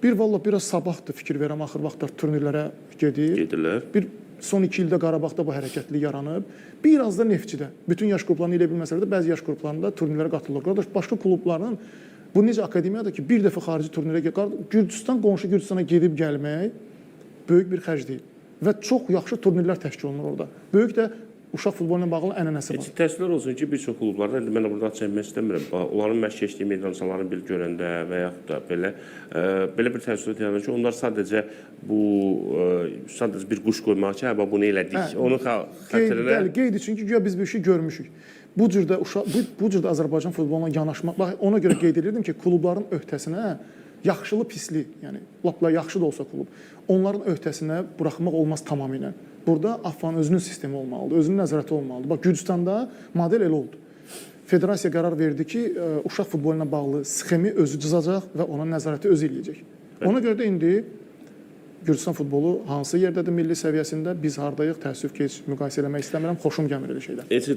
Bir vallah biraz Sabahdır, fikir verəm, axır vaxtlar turnirlərə gedir. Gedirlər. Bir son 2 ildə Qarabağda bu hərəkətli yaranıb. Biraz da Neftçidə. Bütün yaş qruplarını elə bilməsələr də bəzi yaş qruplarında turnirlərə qatılırlar. Qardaş, başqa klubların bu necə akademiyadır ki, bir dəfə xarici turnirə Gürcüstan, qonşu Gürcüstana gedib gəlmək böyük bir xərc deyil. Və çox yaxşı turnirlər təşkil olunur orada. Böyük də uşaq futbolu ilə bağlı ənənəsi var. Heç təəssüflər olsun ki, bir çox klublarda, indi mən burada ad çəkmək istəmirəm. Onların məşq keçdiyi meydançalarını bir görəndə və yaxud da belə belə bir təəssürat yaranır ki, onlar sadəcə bu sadəcə bir quş qoymaq ki, hə bax bunu elədik. Hə. Onun Qeyd, xətrinə bəli, qeyd üçün ki, güya biz bu işi görmüşük. Bu cürdə uşaq bu cürdə Azərbaycan futboluna yanaşmaq, bax ona görə qeyd edirdim ki, klubların öhdəsinə yaxşılı pisli, yəni lap la yaxşı da olsa klub, onların öhdəsinə buraxmaq olmaz tamamilə. Burada AFFA-nın özünün sistemi olmalıdır, özünün nəzarəti olmalıdır. Bax Gürcüstanda model elə oldu. Federasiya qərar verdi ki, uşaq futbolu ilə bağlı sxemi özü cızacaq və ona nəzarəti özü eləyəcək. Ona görə də indi Gürcüstan futbolu hansı yerdədir milli səviyyəsində, biz hardayıq, təəssüf ki, heç müqayisə eləmək istəmirəm, xoşum gəlmir elə şeylər. Heç